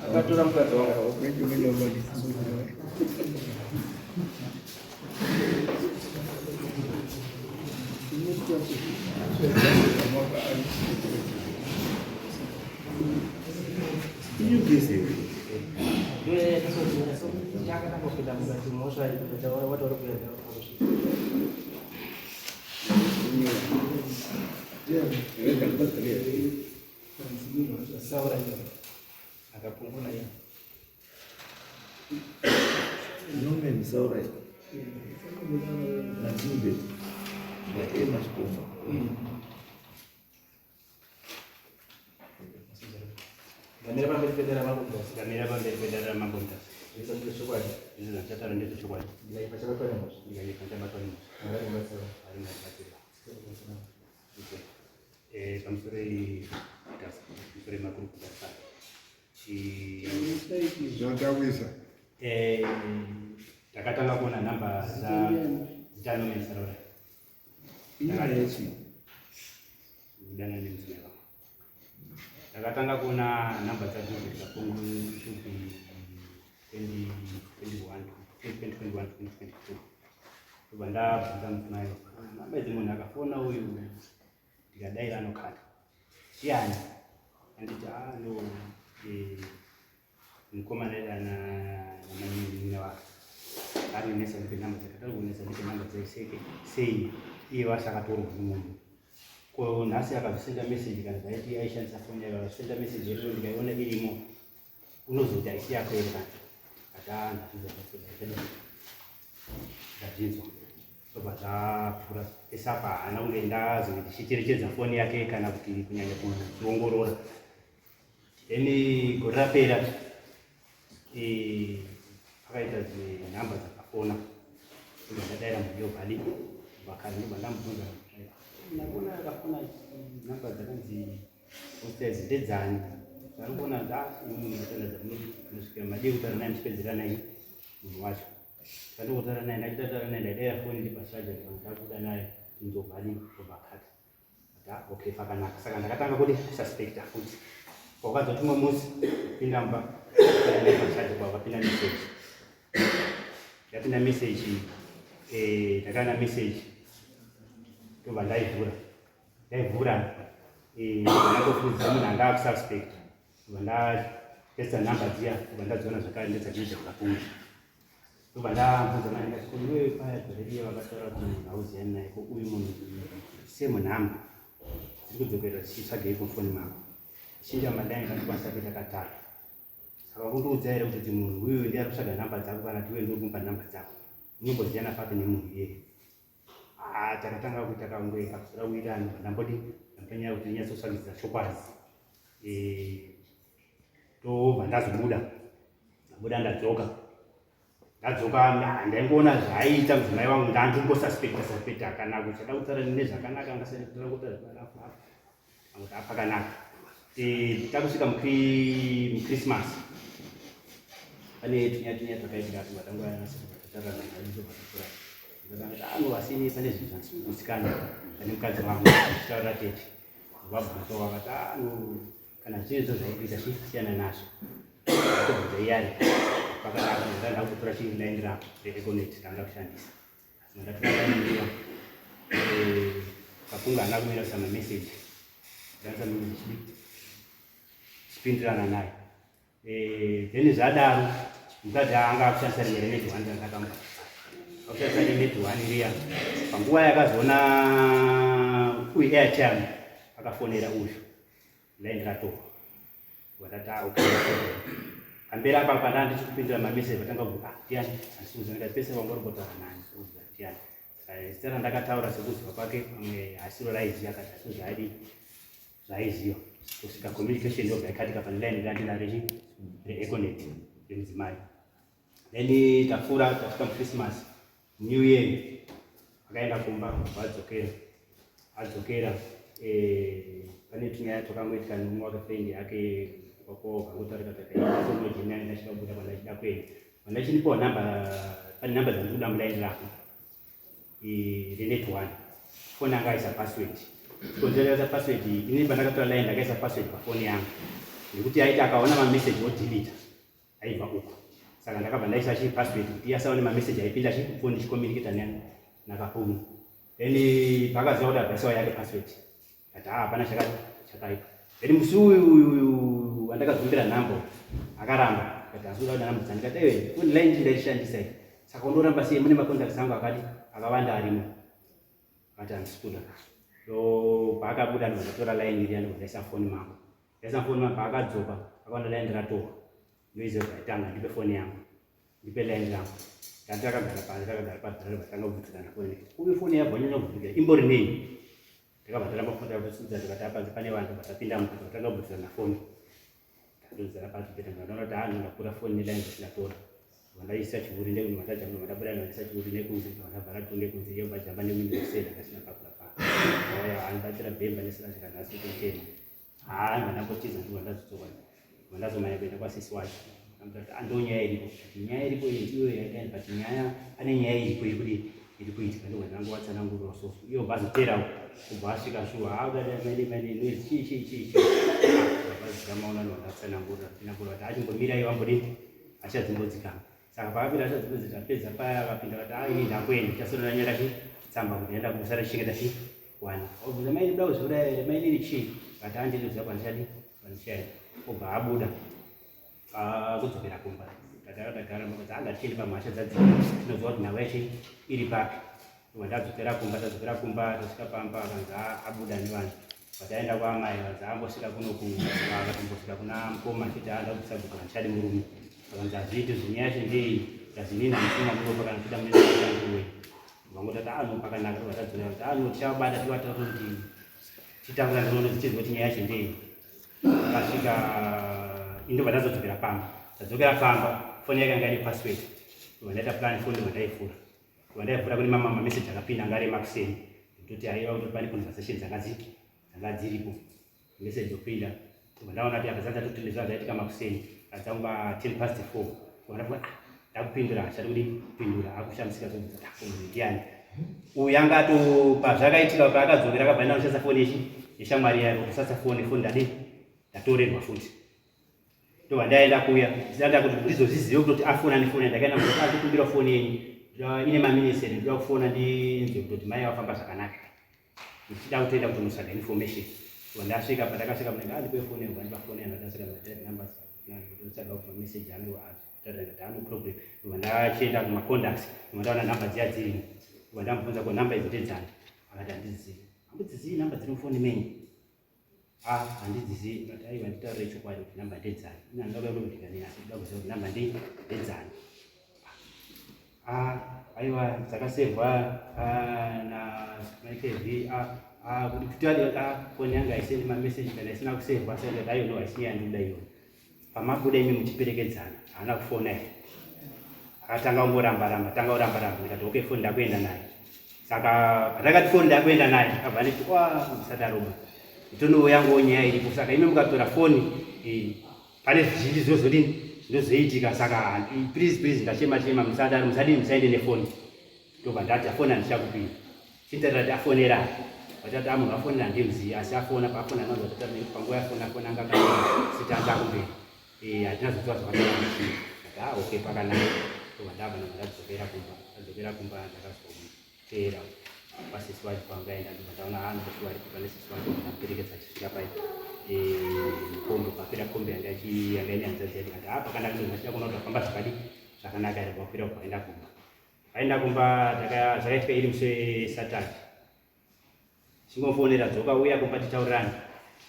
Akatora mukadzi wangu. Norman Saurai naGilbert naEmma Chikomba. Ndamira pamberi pedare ramambo Mutasa. Ndamira pamberi pedare ramambo Mutasa. Izvo ndezvechokwadi. Izvo zvandichatara ndezvechokwadi. Ndikaipa chabatwa nemhosva. Ndikaipa chabatwa nemhosva. Mwari ndibatsire. Mwari ndibatsire. Eh, pamusoro Mutasa, pamusoro makuru Mutasa. Zvandawisa. Eh, takatanga kuona nhamba dza dzitanomeni Sarora. Inyaya Kudana nemudzimai wangu. Ndakatanga kuona nhamba dzaGilbert Kapungu should be 2021, 2021, 2022. Ndobva ndabvunza mudzimai wangu, "Ah, nhamba idzi munhu akafona uyu ndikadaira anokata. Ndiani? Anditi ah no eh, mukomana namanin'ina wake ari kunetsa ndipe nhamba dzake atari kunetsa ndipe nhamba dzake seke sei iye wacho akatorwa nemunhu ko nhasi akazosenda message kana zvaiti aishandisa foni yake akazosenda message iriro ndikaiona irimo unozoti haisi yako here kana ati ah ndazvinzwa ndazvinzwa sobva zvapfuura pese apa haana kunge ndazonge ndichicherechedza foni yake kana kuti kunyanya kuchiongorora. Then gore rapera eh, pakaita dzimwe nhamba dzakafona ndobva ndadaira mudiyo padi vakare ndobva ndamubvunza ndakuona akafona nhamba dzakanzi hostels ndedzani zvari kuona da munosvikira madii kutaura naye muchipedzera naye munhu wacho ndandokutaura naye ndachitataura naye ndaidaira foni ndi pachaja ndabuda naye ndobva adi ndobva akata. Ah, okay pakanaka saka ndakatanga kuti suspecta futi wakazoti umwe musi pinda mumba pachaji kwakapinda message yapinda message eh, ndakaona message ndobva ndaivhura ndaivhura eh, ndatofudzira munhu anga akususpecta ndobva ndatesta number dziya ndobva ndadziona zvakare ndedzadii dzakapunga Ndobva ndabvunza mai ndikati ko iwewe paya gore riye vakataura kuti munhu hauziyani naye ko uyu munhu same number dziri kudzokerera dzichitsvagei kufoni mako chinja malaini kanokwanisa kuita katatu saka kundiudza here kuti munhu uyu ndiye ari kutsvaga nhamba dzako kana kuti iwe ndiuri kumupa nhamba dzako unomboziyana papi nemunhu iyeye ah, takatanga kuita kangoe kakusada kuita ndambodi ndambonyaya kuti ndinyatsotsvagidza chokwadi eh, tobva ndazobuda ndabuda ndadzoka ndadzoka ndaingoona zvaiita mudzimai wangu ndandingosuspecta suspecta kana kuchada kutaura nezvakanaka angasakuta apakanaka eh, takusvika muchristmas pane tunyaya tunyaya twakaitika tuvatanguraanovasini pane zvinhu zvandisikusikana pane mukadzi wangu chitaurira tete vabvunza vakati ano kana zviri izvo zvaikuita siyana nazvo tobvunza iyari pakadaro ndanda kutora chilaini rako reeconet ranga kushandisa asi ndatora laini riya eh, kapunga haana kumira kuisa mameseji ndaisa meseji chipindirana naye Eh, then zvadaro mukadzi anga akushandisa rimwe renet one randakamupa akushandisa renet one riya panguva yakazoona uyu airtime akafonera uyu line ratorwa vatati ah, okay pamberi apa pandaa ndichikupindira mameseji vatanga kuti ah ndiani handisi pese vanga uri kutaura nani ndiani zita randakataura sekuziva kwake pamwe hasiro raiziva akati asi zvaadii zvaiziva kusvika communication ndobva yakatika pane line randina rechi reeconet remudzimai then tapfuura tasvika muchristmas new year akaenda kumba vadzokera adzokera eh, pane tunyaya twakangoitika nemumwe wake friend yake kwakokangotaurika takaitonojenani ndachida kubuda kwandachida kuenda kwandachinipawo namba pane namba dzandiri kuda mulaini rako renet one foni anga aisa password chikonzero yaisa password ini pandakatora line ndakaisa password pafoni yangu Nekuti aiti akaona mameseji odelete aibva uku. Saka ndakabva ndaisa chi password kuti iye asaone mameseji aipinda chi foni ndichicommunicata naKapungu. Then paakaziva kuti abvaisawo yake password. Kati ah hapana chakaipa. Then musi uyu uyu wandakazumbira nhambo akaramba. Kati asi uda nhambo dzangu. Ndikati ewe phone line ndaishandisa iyi. Saka unoramba sei mune macontacts angu akati akawanda arimo. Akati handisi kuda. So paakabuda ndobva ndatora line iriya ndobva ndaisa foni mangu. Ndaisa foni mangu paakadzoka akaona line ratorwa. Ndoiziva zvaitanga ndipe foni yangu. Ndipe line rangu. Tati takagara pasi takagara pasi takatanga kubvudzirana foni. Uyu foni yabva nyanya kuvhurika imbori nei? Takabva taramba kufota kutsudza tikati apanze pane vanhu vatapinda mukati vatanga kubvudzirana foni. Tandodzara pasi peta ndakaona kuti ah ndakura foni neline zvatindatora. Vandaisa chihuri nekunze vandajamba vandabuda vandaisa chihuri nekunze vandavhara to nekunze iyo vajamba newindow kuseri akasina pakura pa. Vaya andibatira bhemba nesina chikanhasi kuchema. Haa ndambotiza ndibva ndazodzoka. Ndazomanya kuenda kwasisi wacho. Ndamutati ah ndonyaya iripo. Nyaya iripo iyi ndiyo yaita but nyaya pane nyaya iripo iri kudii iri kuitika ndobva ndangovatsanangurira so iyo bvazotera kubva asvika shuwa haa udada mene mene noise chii chii chii chii vazikamaona ndobva ndatsanangurira tsanangurira kuti achimbomira iwo ambodii achadzimbodzikama saka paakapinda achadzimbodzika apedza paya akapinda kati ah ini ndakuenda chasoro ndanyora chi tsamba kuti ndaenda kumusara chichengeta chi wana obvunza mai ndinoda kuzviuraya here mai nini chii kati handinoziva kwandichadi kwandichaenda obva abuda kudzokera kumba tatanga tagara mukadzi anga tichienda pamhasha dzadzika tinoziva kuti nhau yacho iri papi obva ndadzokera kumba tadzokera kumba tasvika pamba akanzi abuda nevanhu vataenda kwaamai vanzi ambosvika kuno akatombosvika kuna mukoma achiti aada kubvisa guta handichadi murume akanzi hazviiti zvinyaya yacho ndei kazinini hamusinga munopa kana chida munoendakuwe vangotati ano pakanaka vatadzokera kuti ano tichavabata tivataura kuti titangura ndinono tichizwa kuti nyaya yacho ndei akasvika indobva ndazodzokera pamba ndadzokera pamba foni yake anga ine password ndobva ndaita plan foni ndobva ndaivhura ndobva ndaivhura kune mamwe mameseji akapinda anga ari emakuseni ndototi aiva kuti pane conversation dzanga dziripo message yopinda ndobva ndaona kuti apa dzanga dzatoti zvanga zvaitika makuseni adzangova 10 past 4 ndobva ndafunga ah ndakupindura hachadi kudi kupindura akushamisika zobvunza ah uyu ndiani uyu anga ato pazvakaitika paakadzokera akabva enda kushandisa foni yechi yeshamwari yake kusasa foni foni ndadii ndatorerwa futi ndobva ndaenda kuya ndanda kuti ndizozvizive kutoti afona nefoni ndakaenda kuti akukumbira foni yenyu ine maminitsi here ndoda kufona ndinzwe kutoti mai vafamba zvakanaka ndichida kutoenda kutonotsvaga information ndasvika pandakasvika munenge andipe foni yangu andipa foni yangu ndasvika ndati numbers ndotsvaga kubva message angu ndati ano problem ndobva ndachienda kumacontacts ndobva ndaona nhamba dziya dzirimo ndobva ndamubvunza ko nhamba idzi ndedzani akati handidzizivi handidzizivi nhamba dziri mufoni menyu ah handidzizivi but aiwa nditaurire chokwadi kuti nhamba ndedzani ini handida kuda kudikani asi ndoda kuziva kuti nhamba ndedzani ah aiwa dzakasevhwa ah, na maikv ah, ah, kuti kuti ah, foni yangu haisendi mameseji kana isina kusevhwa saka aiwa no haisi yandinoda iyoyo pamabuda imi muchiperekedzana haana kufona here akatanga kungoramba ramba tanga kuramba ramba ndikati okay foni ndakuenda naye saka patakati foni ndakuenda naye akabva nditi wa musadaroba itonowo yanguwo nyaya iripo saka imi mukatora foni eh, pane zvizhinji zvinozodini zvinozoitika saka please please ndachema chema musadaro musadini musaende nefoni ndobva ndati afona handichakupii chintarira ti afonera vachati amunhu afonera handimuzivi asi afona paafona anonzi atata panguva yafona afona anga akasiti anga akumberi eh, hatina zoziva zvakataaa ati ah okay pakanaka ndobva ndabva ndobva ndadzokera kumba ndadzokera kumba ndakazoteera pasisi wacho pangaenda ndobva ndaona ah ndokuti varipo pane sisi wacho ndamuperekedza achisvika pai eh, kombi kwapera kombi yanga yanga ine hanzvadzi yati kati ah pakanaka ndobva ndachida kuona kuti afamba zvakadi zvakanaka here kwakwira kwaenda kumba Vaenda kumba zvakaitika iri musi weSaturday. Chingofonera dzoka uya kumba titaurirane.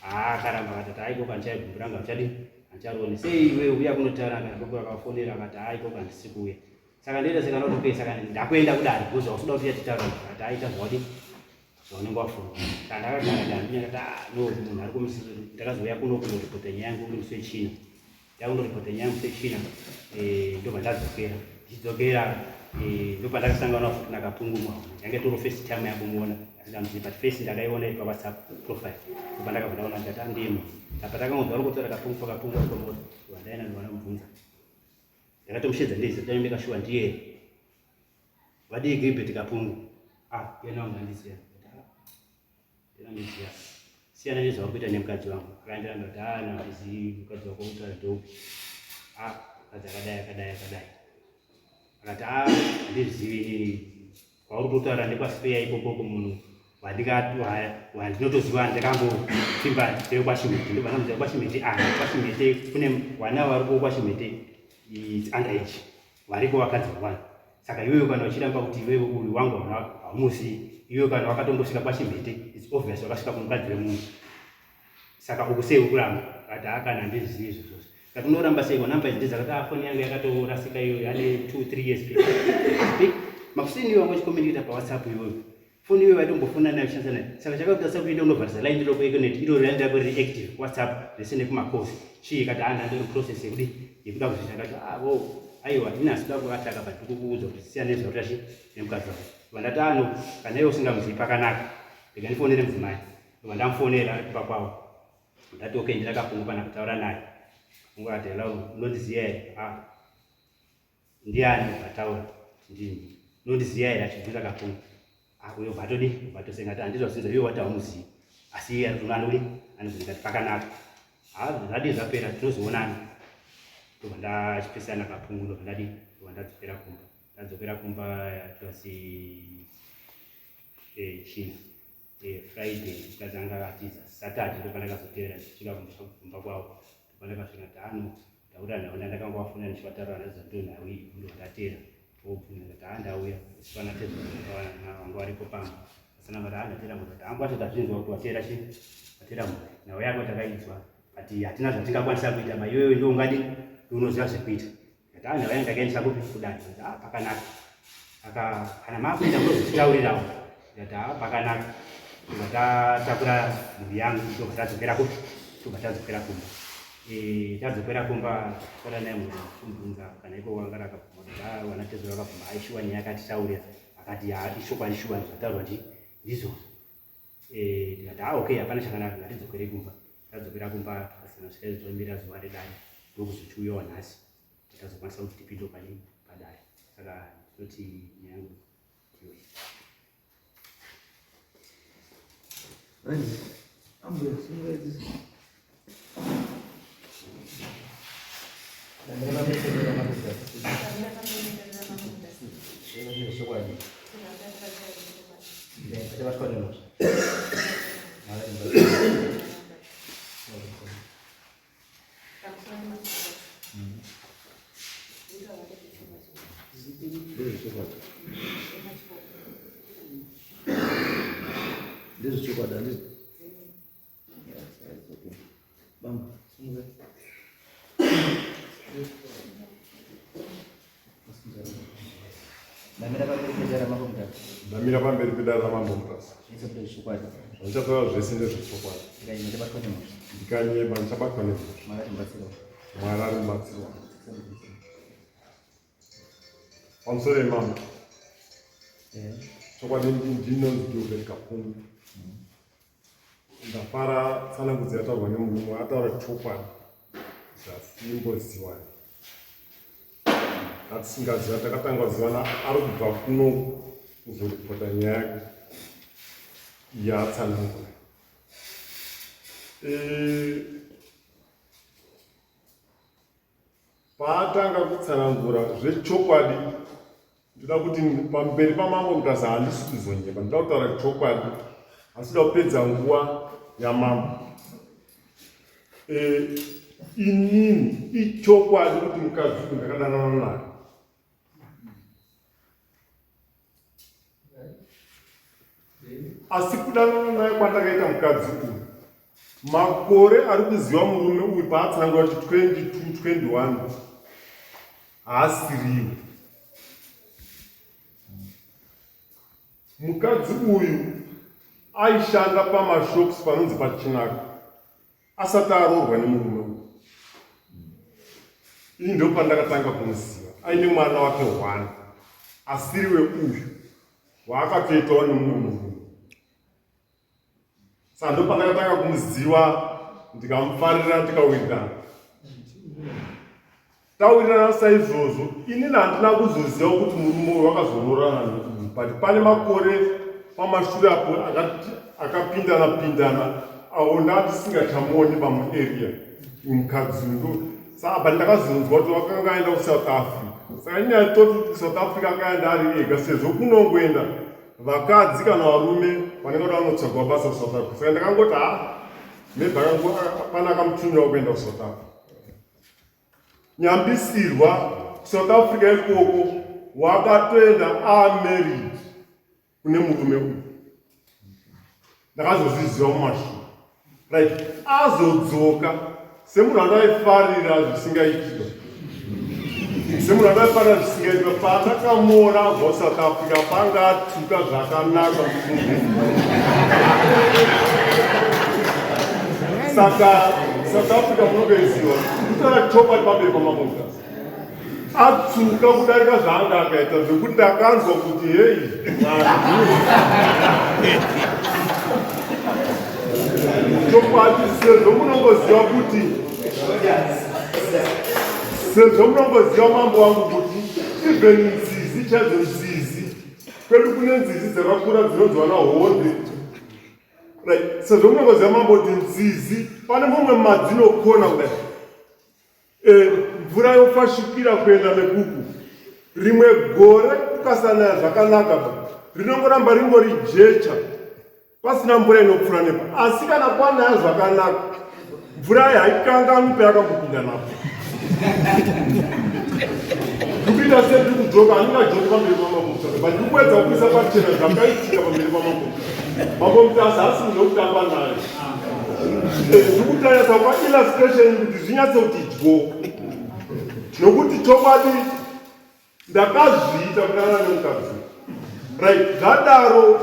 Haa akaramba akati haa ikoko handichaigumbura anga uchadi handicharioni. Sei iwe uya kunotaura kana koko akafonera akati haa ikoko handisi kuuya. Saka ndoita sekana kuti okay saka ndakuenda kudare because hausi kuda kuti uya titaurane. Akati haa ita zvawadi zvaunenge wafunga. Saka ndakagara gara ndikati ah no munhu ari kumisi ndakazouya kuno kunoripota nyaya yangu uri musi weChina. Ndakundoripota nyaya musi wechina eh, ndobva ndadzokera ndichidzokera eh, ndobva ndakasangana futi nakapungu mwaona yange toro first time yakumuona asingamuzivi but first ndakaiona iri pawhatsapp profile ndobva ndakabva ndaona ndikati andiye munhu apa takangonzwa uri kutora kapungu pakapungu arikomota ndobva ndaenda ndobva ndamubvunza ndakatomushedza ndiziva kuti shuwa ndiye vadii Gilbert Kapungu ah yena wangu andiziva ndinamiziva. Siyana nezvauri kuita nemukadzi wangu. Akandiramba kuti ah no handizivi mukadzi wako utaura ndeupi. Ah mukadzi akadai akadai akadai. Akati ah handizvizivi inini kwauri kutotaura nekwaspeya ikoko kumunhu wandinotoziva ndakambopfimba ndewekwachimhete ndobva ndamuziva kwachimhete ah kwachimhete kune vana variko kwachimhete its under age variko vakadzi vavanhu saka iwewe kana uchiramba kuti iwewe uyu wangu haumuzivi iwewe kana wakatombosvika kwachimhete its obvious wakasvika kumukadzi wemunhu saka uku sei ukuramba kati akana handizvizivi izvozvozvo kati unoramba seiko namba idzi ndedzakati ah foni yangu yakatorasika iyoyo yane 2 3 years back makuseni iwe wanga uchicommunicata pawhatsapp iyoyo foni iyoyo vaitombofona nayo shandisa nayo saka chakakuita sekuenda unovharisa line rako econet iro line rako riri active whatsapp zvese nekumacourse chii kati ah ndandori process yekudi yekuda kuzviita kati ah wo aiwa ini asi kuda kuvataka but kukuudza kuti siyana nezvauri tachi nemukadzi wako vandati ano ah, kana iwe usingamuzivi pakanaka rega ndifonere mudzimai Ndobva ndamufonera ari kumba kwavo. Ndati okay ndira kapungu pana kutaura naye. Kapungu akati hello unondiziva here? Ah. Ndiani ubva taura ndini. Unondiziva here achibvunza kapungu. Ah uyo ubva atodi ubva atosenga ati handizvo zvinza iwe wati haumuzivi. Asi iye ari kuno anodi anobvunza ndikati pakanaka. Ah zvadii zvapera tinozoonana. Ndobva ndachipesana kapungu ndobva ndadii ndobva ndadzokera kumba. Ndadzokera kumba it was eh, china. Eh, Friday mukadzi anga akatiza Saturday ndopandakazotevera ndichisvika kumba kwavo ndopandakasvika ndati ano taura nhau ndandakanga wafonera ndichivataura nadzo ndonhau iyi ndobva ndatera obvunza ndati haa ndauya pana tezvara vanga varipo pamba asana vati haa ndatera mhuri ati hangu acho tazvinzwa kuti watera chi watera mhuri nhau yako takainzwa but hatina zvatingakwanisa kuita ma iwewe ndo ungadi unoziva zvekuita ndati haa nhau yangu takaendesa kupi kudare ndati haa pakanaka saka kana makuenda munozotitaurirawo ndati haa pakanaka tobva tatakura mhuri yangu tobva tadzokera kupi tobva tadzokera kumba eh, tadzokera kumba taura naye munhu kumubvunza kana iko wanga rakabvuma kuti haa wana tezvo vakabvuma aishuwa nyaya akatitaurira akati haa ishokwadi shuwa zvataurwa ndi ndizvozvo eh, tikati haa okay hapana chakanaka ngatidzokere kumba tadzokera kumba tikasana svika zvomira zuva redare ndokuzochiuyawo nhasi tazokwanisa kuti tipinde pani padare saka ndinoti nyaya yangu ndiyo Ambuya, sungai Ndezvechokwadi handizvo? Bamba, simuka. Ndamira pamberi pedare ramambo Mutasa. Ndamira pamberi pedare ramambo Mutasa. Zvese ndezvechokwadi. Zvandichataura zvese ndezvechokwadi. Ndikanyeba ndichabatwa nemhosva. Ndikanyeba ndichabatwa nemhosva. Mwari ari mubatsiri wangu. Mwari ari mubatsiri wangu. Pamusoro yemambo. Eh. Chokwadi ndinonzi Gilbert Kapungu. Ndafara tsanangudzo yataurwa nemurume ataura chokwadi zvasimboziwani atisingaziva takatanga kuzivana ari kubva kuno kuzoripota nyaya yake yaatsanangura eh, Paatanga kutsanangura zvechokwadi, ndoda kuti pamberi pamambo Mutasa handisi kuzonyepa, ndoda kutaura chokwadi, handisi kuda kupedza nguva yamambo. E, inini ichokwadi kuti mukadzi uyu ndakadanana naye asi kudanana naye kwandakaita mukadzi uyu makore ari kuziva murume uyu paatsanangura kuti 22 21 haasiriwo mukadzi uyu aishanda pamashops panonzi pachinaka asati aroorwa nemurume uyu ini ndo pandakatanga kumuziva aine mwana wake one asiri weuyu waakatoitawo nemumwe murume saka ndo pandakatanga kumuziva ndikamufarira tikawirirana Tawirirana saizvozvo, inini handina kuzoziva kuti murume uyu wakazoroorana neuyu but pane makore pamashure apo akapindana pindana. avo ndandisingachamuoni pamuarea mukadzi ndo saka but ndakazonzwa kuti wakanga aenda kusouth africa saka ini i thought kuti kusouth africa akaenda ari ega sezvo kunongoenda vakadzi kana varume vanenge vada vanotsvagwa basa kusouth africa saka ndakangoti ha maybe pana akamutumirawo kuenda kusouth africa nyambisirwa kusouth africa ikoko wakatoenda amarried kune murume uyu ndakazozviziva mumashure right azodzoka semunhu andaifarira zvisingaitika semunhu andaifarira zvisingaitika pandakamuona abva kusouth africa panga atuka zvakanaka saka south africa munotoiziva kutaura chokwadi pamberi pamamukasi atsvuka kudarika zvaanga akaita zvekuti ndakanzwa kuti hei chokwadi sezvo munongoziva kuti sezvo munongoziva mambo wangu kuti even nzizi chaidzo nzizi kwedu kune nzizi dzakakura dzinonzi vana honde right sezvo munongoziva mambo kuti nzizi pane mumwe madzinokona kudai E, mvura yofashukira kuenda nekuku. Rimwe gore kukasanaya zvakanaka ba, rinongoramba ringori jecha pasina mvura inopfuura nepo. Asi kana kwanaya zvakanaka, mvura iyi haikanganwi payakambopinda napo. Ndikuita sendiri kudzoka, handingadzoki pamberi pamambo Mutasa, but ndikuedza kuisa pachena zvakaitika pamberi pamambo Mutasa. Mambo Mutasa haasi munhu wekutamba naye. Ndikutarisa pa illustration kuti zvinyatse kuti dyo nokuti chokwadi ndakazviita kudanana nemukadzi right zvadaro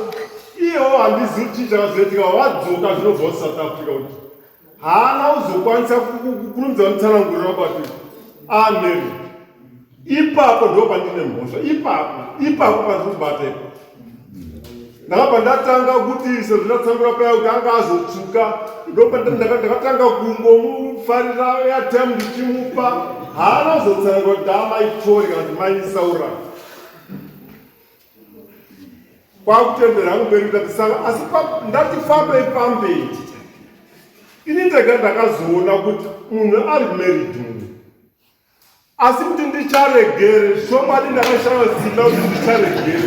iyewo handizivi kuti chii chakazoitika vadzoka zvinobva kusouth africa kuti haana kuzokwanisa kukurumidza mutsanangurira kwati amary ipapo ndo pandine mhosva ipapo ipapo pandiri kubata ipapo ndakabva ndatanga kuti sezvo ndatsangura paya kuti anga azotsvuka ndokatanga kungomufarira airtime ndichimupa haana kuzotsanangura kuti amaitori kana kuti maisaura kwakutendera hangu mberi kuti saka asi ndati fambei fambei ini ndega ndakazoona kuti munhu ari married munhu asi kuti ndicharegere chokwadi ndakashaya simba kuti ndicharegere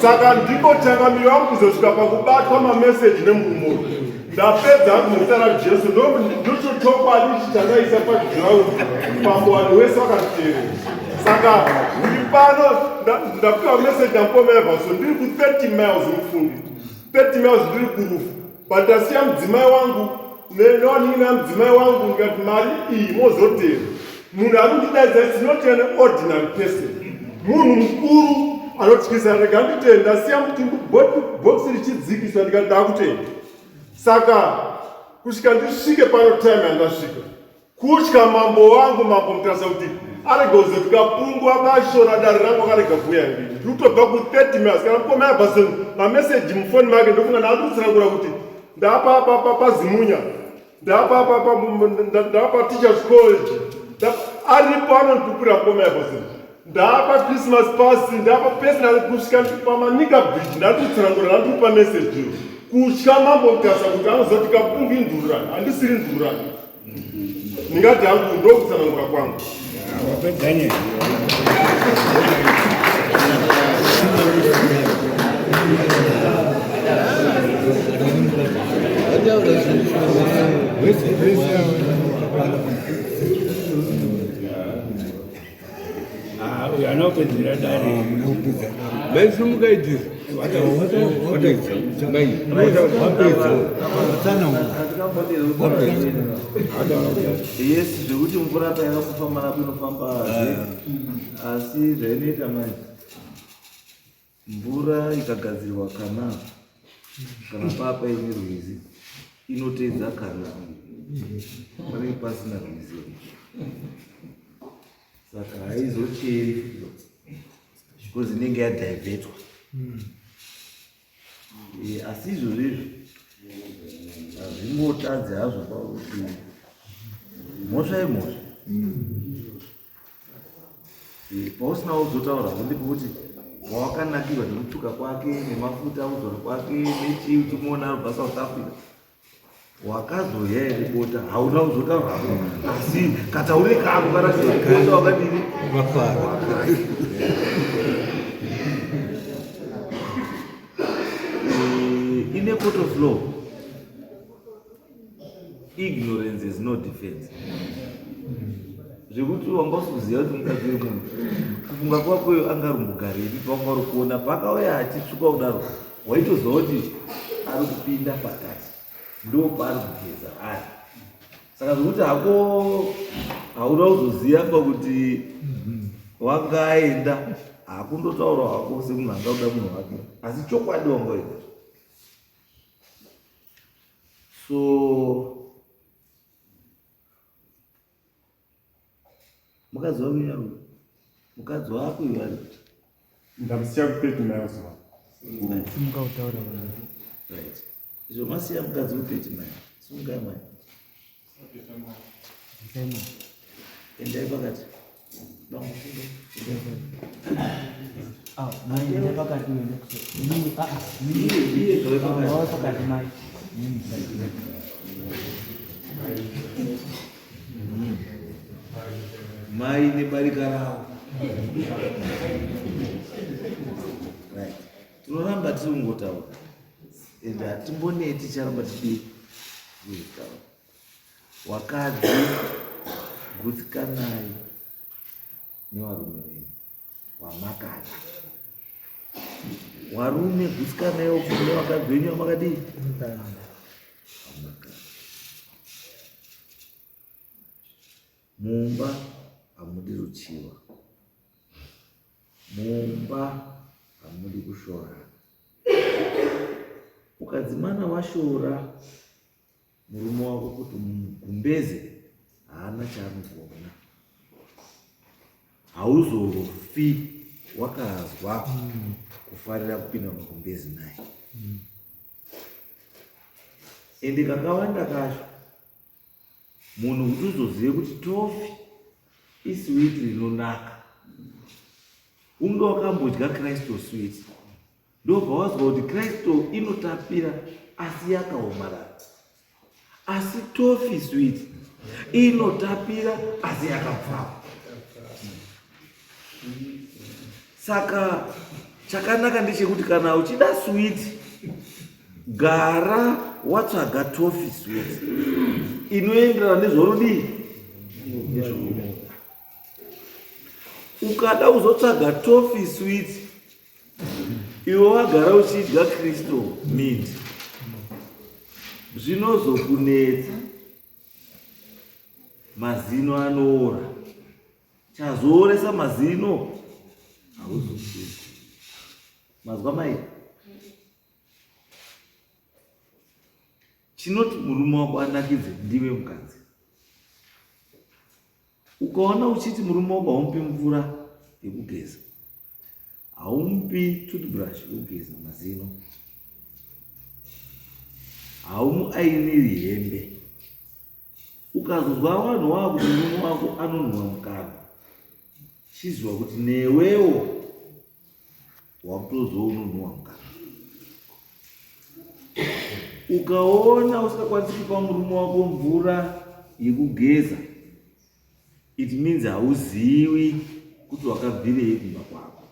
saka ndiko changamiro wangu kuzosvika pakubatwa mameseji nemurume ndapedza hangu muzita rajesu ndocho chokwadi ichi chandaisa paground pambo vanhu wese vakanditeerera saka ndiri pano ndapiwa meseji namukoma everson ndiri ku 30 miles mufungi 30 miles ndiri kurufu but ndasiya mudzimai wangu nevanin'ina mudzimai wangu ndikati mari iyi mozotera munhu ari kundidaidza is not an ordinary person munhu mukuru anotyisa rega nditende ndasiya mutumbu bhokisi richidzikiswa ndikati ndakutenda saka kusvika ndisvike pano time yandasvika Kutya mambo wangu mambo Mutasa kuti arege kuzoti kapungu akashora dare rangu akarega kuuya here. Ndiri kutobva ku 30 miles kana mukoma Everson mameseji mufoni make ndofunga ndaakutsanangura kuti ndapa pa pa paZimunya ndapa pa pa ndapa Teachers College aripo anondipupurira mukoma Everson ndapa Christmas pasi ndapa personal kusvika pamanika bridge ndakutsanangura ndandikupa message iyo kutya mambo Mutasa kuti anozoti kapungu indururani handisiri ndururani ndingati hangu ndokutsanangura kwangu Uyu anopedzera dare. Maisumuka idris. Yes, zvekuti mvura payakufamba napo inofamba asi zvainoita manje mvura ikagadzirwa kana kana papa ine rwizi inoteedza kana panenge pasina rwizi saka haizocheri because inenge yadhivhetwa eh, asi izvozvo izvo hazvingotadzi hazvo pakuti mhosva imhosva eh, pausina kuzotaura hako ndepekuti Wawakanakirwa nekutsvuka kwake nemafuta kuzora kwake nechii uchimuona arubva South Africa. Wakazodya here bota? Hauna kuzotaura hako. Asi kataure kako karatidza kuti bota wakadini? Wakafara. Eh, in a court of law, ignorance is no defense. Zvekuti wanga usikuziva kuti mukadzi wemunhu kufunga kwakoyo anga ari mugarepi pawanga uri kuona paakauya achitsvuka kudaro waitoziva kuti ari kupinda pakati ndo paari kugeza ari saka zvekuti hako hauna kuzoziva pakuti wanga aenda hakundotaura hako semunhu anga kuda munhu wake asi chokwadi wanga waenda so mukadzi wako yaro mukadzi wako yaro Ndamusiya ku 30 miles ma. Simuka utaura vanhu. Right. Izvo masiya mukadzi ku 30 miles. Simukai mai. Endai pakati. Bambo simuka. Endai pakati. Ah, mai endai pakati uende kuso. Inini ah ah. Iye iye gare pakati. Wava pakati mai. Mai nebarika ravo. Right. Tinoramba tiri kungotaura. And hatimboneti ticharamba tichidii? Kutaura. Wakadzi gutsikanai nevarume venyu wamakada. Warume gutsikanaiwo futi nevakadzi venyu vamakadii? Vamakada. Mumba hamudi ruchiva. Mumba hamudi kushorana. Ukadzimana washora murume wako kuti mugumbeze haana chaanogona, hauzofi wakazwa kufarira kupinda mugumbezi naye. Ende kakawanda kacho munhu kuti uzozive kuti tofi iswiti rinonaka unge wakambodya Crystal sweet ndobva wazwa kuti Crystal inotapira asi yakaomarara, asi tofi sweet inotapira asi yakapfava. Saka chakanaka ndechekuti kana uchida sweet gara watsvaga tofi sweet inoenderana nezvaunodii nezvaunoda. Ukada kuzotsvaga tofi sweet iwe wagara uchidya Crystal mint zvinozokunetsa, mazino anoora. Chazooresa mazino hauzozivi. Mazwa mai? Chinoti murume wako anakidze ndiwe mukadzi. Ukaona uchiti murume wako haumupi mvura yekugeza, haumupi toothbrush yekugeza mazino, haumuainiri hembe, ukazozwa vanhu wava kuti murume wako anonhuwa mukanwa, chiziva kuti newewo wakutoziva unonhuwa mukanwa. Ukaona usingakwanisi kupa murume wako mvura yekugeza, it means hauziwi kuti wakabvirei kumba kwako.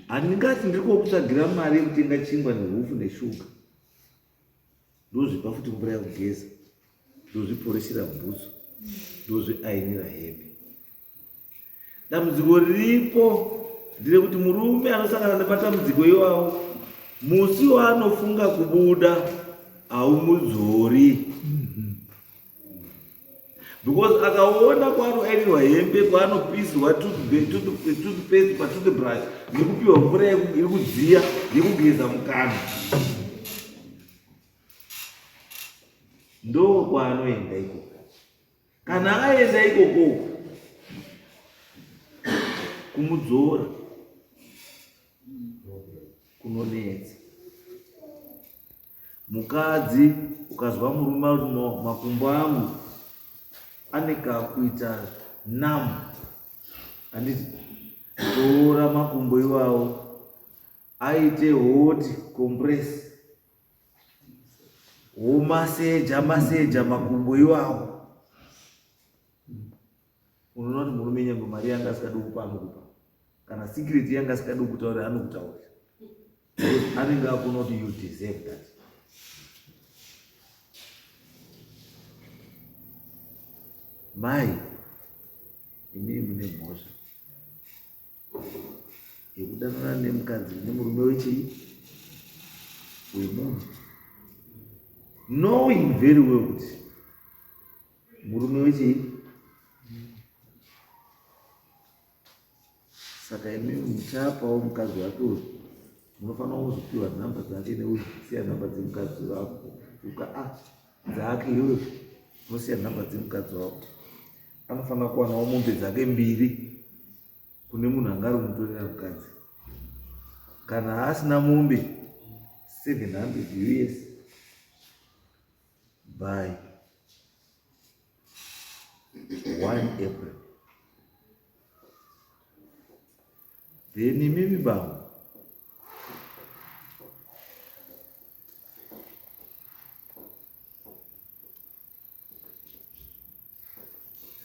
Handingati ndiri kokutsvagira mari yekutenga chingwa nehufu neshuga, ndozvipa futi mvura yekugeza, ndozviporeshera bhutsu, ndozviainira hembe. Dambudziko riripo nderekuti murume anosangana nematambudziko iwawo musi waanofunga kubuda haumudzori, because akaona kwaanoainirwa hembe, kwaanopisirwa toothpaste patoothbrush nekupiwa mvura yekudziya yekugeza mukanwa, ndo kwaanoenda ikoko. Kana aenda ikoko kumudzora kunonetsa. Mukadzi ukazwa murume ari makumbo angu ane kakuita namu, Handiti tora makumbo iwawo aite hot compress womaseja maseja makumbo iwawo unoona kuti murume nyange mari yanga asikadi kupa anokupa kana secret yanga asikadi kutaurira anokutaurira anenge akuona kuti you deserve that mai imii mune mhosva yekudanana nemukadzi nemurume wechii wemunhu knowing very well kuti murume wechii saka imi muchapawo mukadzi wake uyu munofanira kuzopiwa nhamba dzake neusiya nhamba dzemukadzi wako uka a ah, dzake iyoyo unosiya nhamba dzemukadzi wako anofanira kuwanawo mombe dzake mbiri kune munhu anga ari kumutorera mukadzi kana asina mombe 700 us by 1 April. Then imimi bambo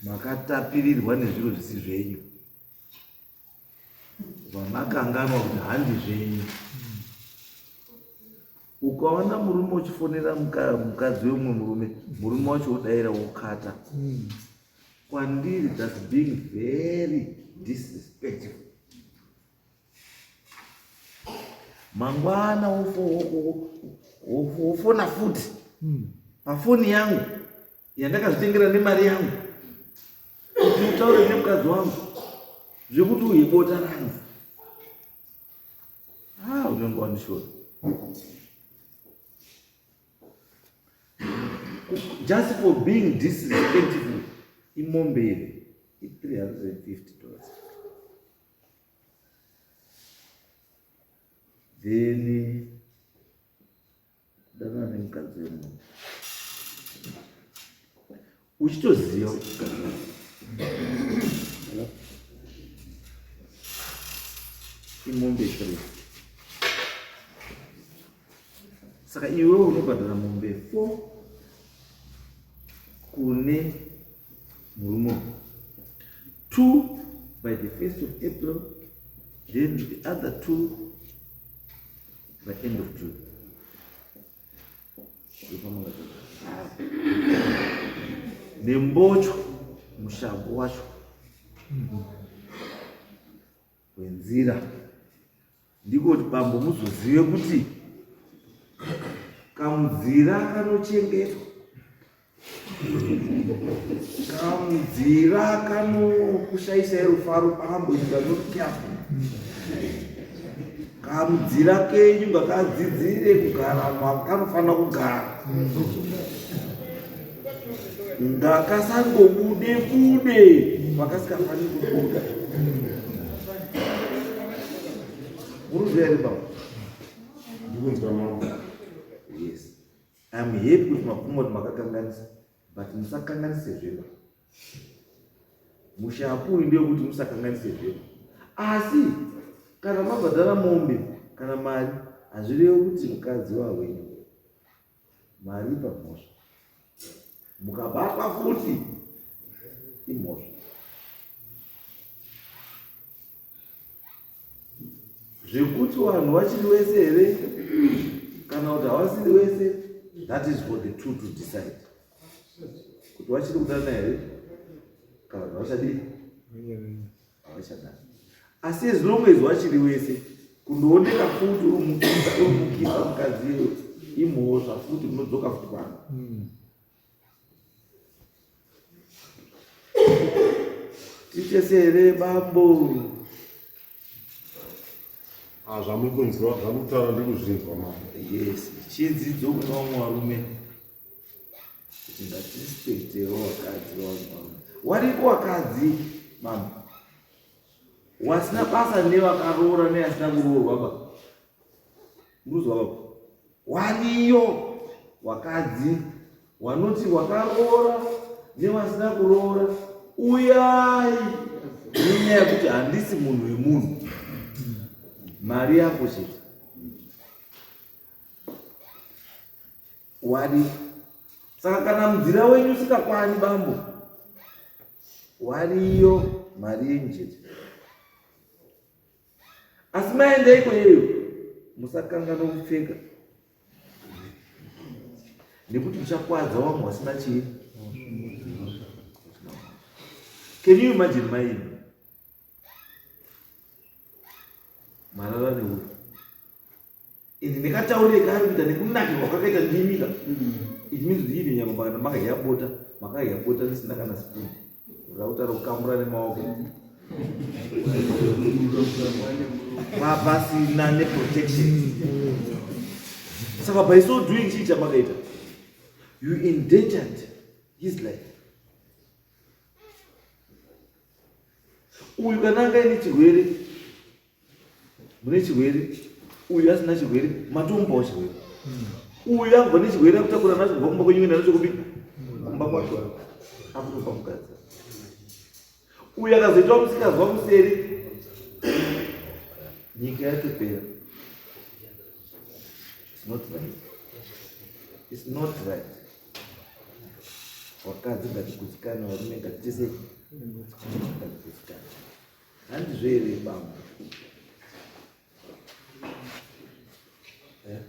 makatapirirwa nezviro zvisi zvenyu vamakanganwa kuti handi zvenyu ukaona murume uchifonera mukadzi wemumwe murume murume wacho wodaira wokata kwandiri thats being very disrespectful mangwana wofona futi pafoni yangu yandakazvitengera nemari yangu kuti utaure nemukadzi wangu zvekuti uye bota rangu ah, unenge wandishora just for being disrespectful imombe iri i350 dollars then Danana nemukadzi wemunhu uchitoziva kuti imombe three saka iwewe unobhadhara mombe four kune murume two by the first of april then the other two by end of June. Nembocho mushambo wacho wenzira ndiko kuti bambo muzozive kuti kamudzira kanochengetwa Kamudzira kanokushaisai rufaro bambo if you are not careful. Kamudzira kenyu ngakadzidzire kugara makanofanira kugara. Ngakasangobude bude pakasikafaniri kubuda. Muruziva here bambo? Ndikunzwa mambo. Yes. I'm happy kuti mabvuma kuti makakanganisa but musakanganise zvema mushapu uyu ndewekuti musakanganise zvema asi kana mabhadhara mombe kana mari hazvirevi kuti mukadzi wawenyu mari pamhosva mukabatwa futi imhosva Zvekuti vanhu vachiri wese here kana kuti havasiri wese, that is for the two to decide kuti vachiri kudanana here kana kuti havachadii, havachadana. Asi as long as vachiri wese, kundooneka futi uri mukisa mukadzi iwe imhosva futi, munodzoka futi pano. Titese here bambo? Ah, zvamuri kunzwa zvamuri kutaura ndiri kuzvinzwa mama. Yes, chidzidzo kuna vamwe varume kuti ngatirespektewo vakadzi vamwe varume. Wariko vakadzi mama wasina basa nevakaroora neasina kuroorwa ba muruzwa baba wariyo wakadzi wanoti wakaroora newasina kuroora uyai. Nenyaya yekuti handisi munhu wemunhu. Mari yako chete. Wari. Saka kana mudzira wenyu usikakwani bambo, wariyo mari yenyu chete. Asi maenda ikweyo musakanganwa kupfeka nekuti uchakwadza wamwe wasina chii. Can you imagine maini marara neuyu and nekataurire kaari kuita nekunakirwa kwakaita ndimika it means kuti even nyama pakana makadya bota makadya bota risina kana spoon rauta rokamura nemaoko mapasina neprotection saka by so doing chii chamakaita you endangered his life uyu kana anga aine chirwere mune chirwere uyu asina chirwere matomupawo chirwere uyu akubva nechirwere akutakura nacho kubva kumba kwenyu kuenda nacho kupi kumba kwake akutopa mukadzi uyu akazoitawo musikazwa kuseri nyika yatopera. It's not right. It's not right. Wakadzi ngatigutsikane, varume ngatitese ngatigutsikane. Handizvo here bambo? Eh?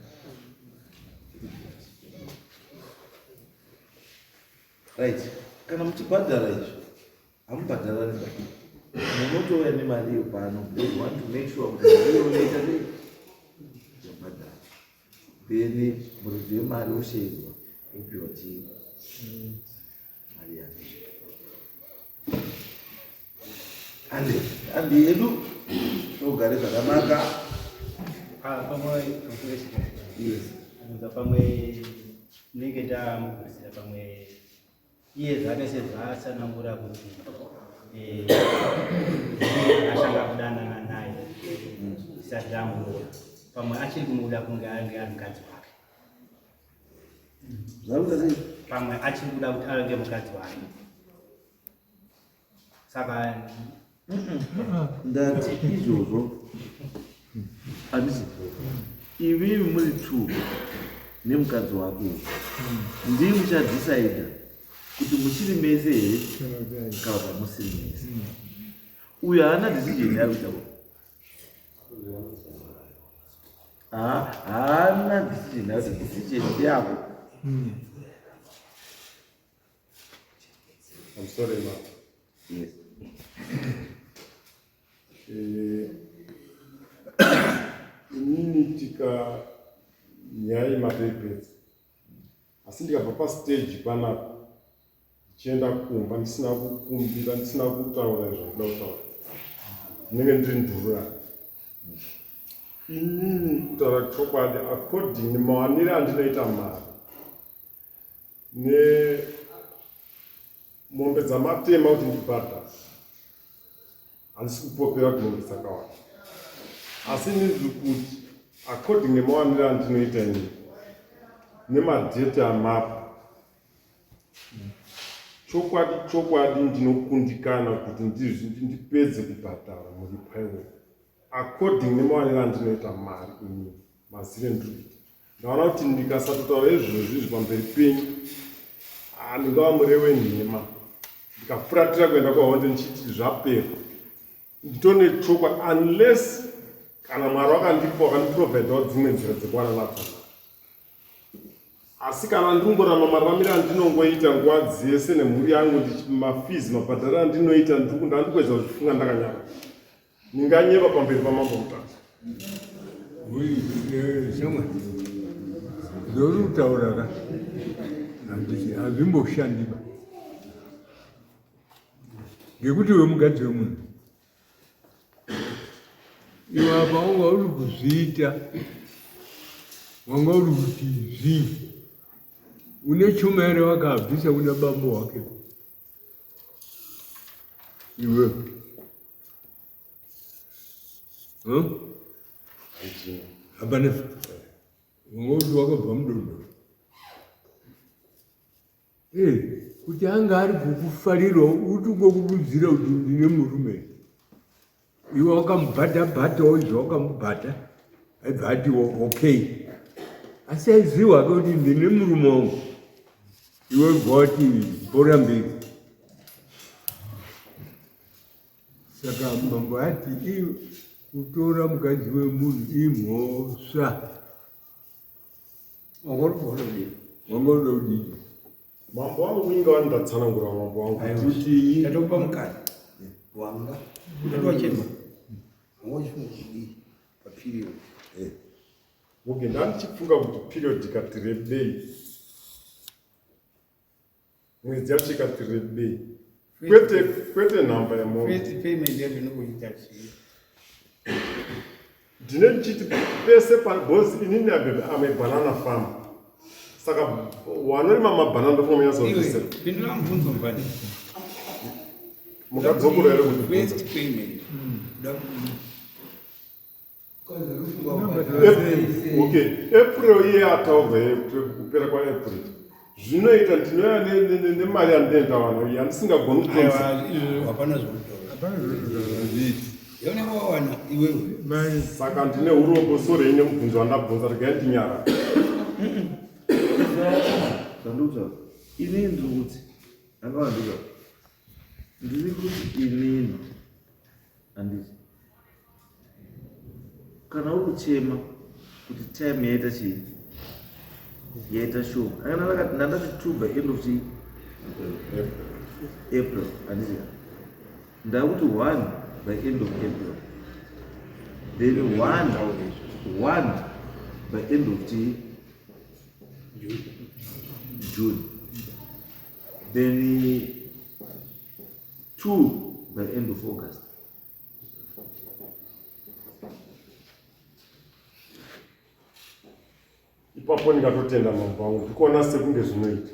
Right. Kana muchibhadhara izvi hamubhadharani ba munotouya nemari iyo pano because want to make sure kuti mari iyo unoita sei yabhadhara then muridzi wemari osheedzwa opiwa chii mari yake ande ande yedu togare zvakanaka. Ah, pamwe yes pamwe tinenge tamugurisira pamwe iye zvake sezvaatsanangura kuti eh, akatanga kudanana naye isati amuroora pamwe achiri kumuda kunge ange ari mukadzi wake pamwe achiri kuda kuti ange mukadzi wake saka ndati izvozvo handiti imimi muri two nemukadzi wako ndii muchadhisaidha kuti muchiri mese here kana kuti hamusiri mese uyu haana decision yaari kuita haana decision yakuti decision ndeyako. I'm sorry, ma. Yes. Eh, inini tika nyaya yemaregrets asi ndikabva pastage panapa ndichienda kumba ndisina kukumbira ndisina kutaura izvo ndikuda kutaura ndinenge ndiri ndururani inini kutaura chokwadi according mawanire andinoita mari nemombe dzamatema kuti ndibhadhare handisi kupopera kuti mombe dzakawanda asi ndiri kuti according nemawaniro andinoita ini nemadheti amapa chokwadi chokwadi ndinokundikana kuti ndipedze kubhadhara muripo iwowo according nemawaniro andinoita mari ini mazire ndiri kuita Ndaona kuti ndikasatotaura izvozvi izvi pamberi penyu ah, ndingava mureve wenhema ndikafuratira kuenda kwahonde ndichiti zvapera nditone chokwadi unless kana mwari wakandipa wakandiprovidawo dzimwe nzira dzekuwana nadzo asi kana ndingoramba mararamiro andinongoita nguva dzese nemhuri yangu mafees mabhadharo andinoita ndandikuedza kuzvifunga ndakanyara Ndinganyeba pamberi pamambo Mutasa. Shamwari, zvauri kutaura ka handiti hazvimboshandiba ngekuti iwe mukadzi wemunhu iwe apa wanga uri kuzviita wanga uri kuti zvii une chuma here wakabvisa kuna bambo wake iwe hapana wanga kuti wakabva mudondo eh, kuti anga ari kukufarirawo uti ungokududzira kuti ndine murume. Iwe wakamubhata bhatawo izvo wakamubhata aibva ati okay, asi aiziwa ke kuti ndine murume wangu. Iwe bva wati bhora mberi. Saka mambo ati kutora mukadzi wemunhu imhosva. Wanga uri kudii? Mambo wangu inga wani ndatsanangura mambo wangu kuti Ndatokupa mukana. Wanga utatochema. Wanga uchifunga kudii paperiod? Okay, ndandichifunga kuti period ikati rebei, mwedzi yacho ikati rebei, kwete nhamba yemombe. First payment yacho inokuita chii? Ndine ndichiti pese because inini am a banana farm, saka wanorima mabhanana ndofunga munyatsoziva. Iwe, pindura mubvunzo mubvani. Mungadzokora here kuti First payment. Kuda Okay, April iye ataurwa kupera kwaApril zvinoita ndinoya nemari yandinoenda wana yandisingagoni kukonza. Aiwa, izvozvo hapana zvokutaura. Hapana zvokutaura. Yaunenge wawana iwewe. Saka ndine urombo, sorei nemubvunzo wandabvunza, regai ndinyara. Zvandikutaura inini, ndiri kuti angavandika, ndiri kuti inini handiti kana uri kuchema kuti time yaita chii, yaita shoma, ndandati two by end of chii, April, handiti? Ndakuti one by end of April, then one by end of chii, June, then two by end of August. Ipapo ndingatotenda mambo wangu, ndikuona sekunge zvinoita.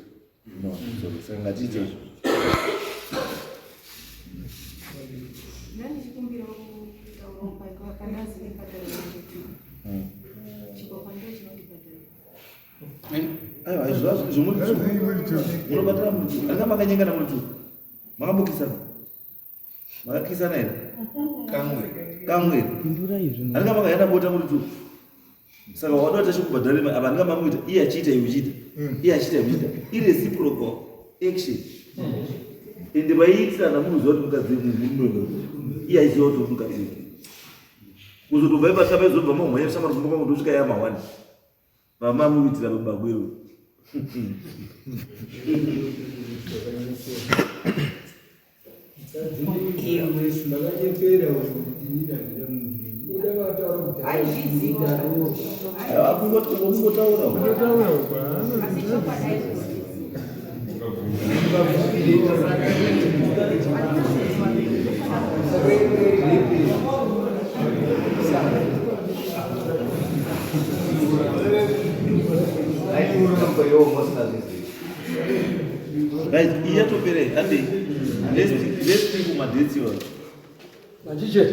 No, sorry, saka ngatiite izvozvo. Ndandichikumbira kutaura pandazi nebhadharo yangu. Chikwakwa ndo chinondibhadhara. Aiwa, izvo izvo muri two, munobatana muri two. Anga makanyengana muri two, makambokisana, makakisana here? Kamwe. Kamwe. Pindura izvi. Andinga makaenda bota muri two, saka wada kuti achikubhadhara apa andinga mamuita iye achiita, iwe uchiita, iye achiita, iwe uchiita, ireciprocal action. Ende vaiitirana munoziva kuti mukadzi murume, iye aiziva kuti mukadzi kuzotobva ipataba izobva mamhanya shamwari kumba kwangu ndosvika yamahwani vamamuitira babagwero. Makanyepera kuti inini handina munhu uda vataura kuti Aizviziva. Kungotaura. Unotaura. Asi chokwadi aizviziva. Right, iyi yatopera, handei. Let's think kumadates iwayo. Machiche.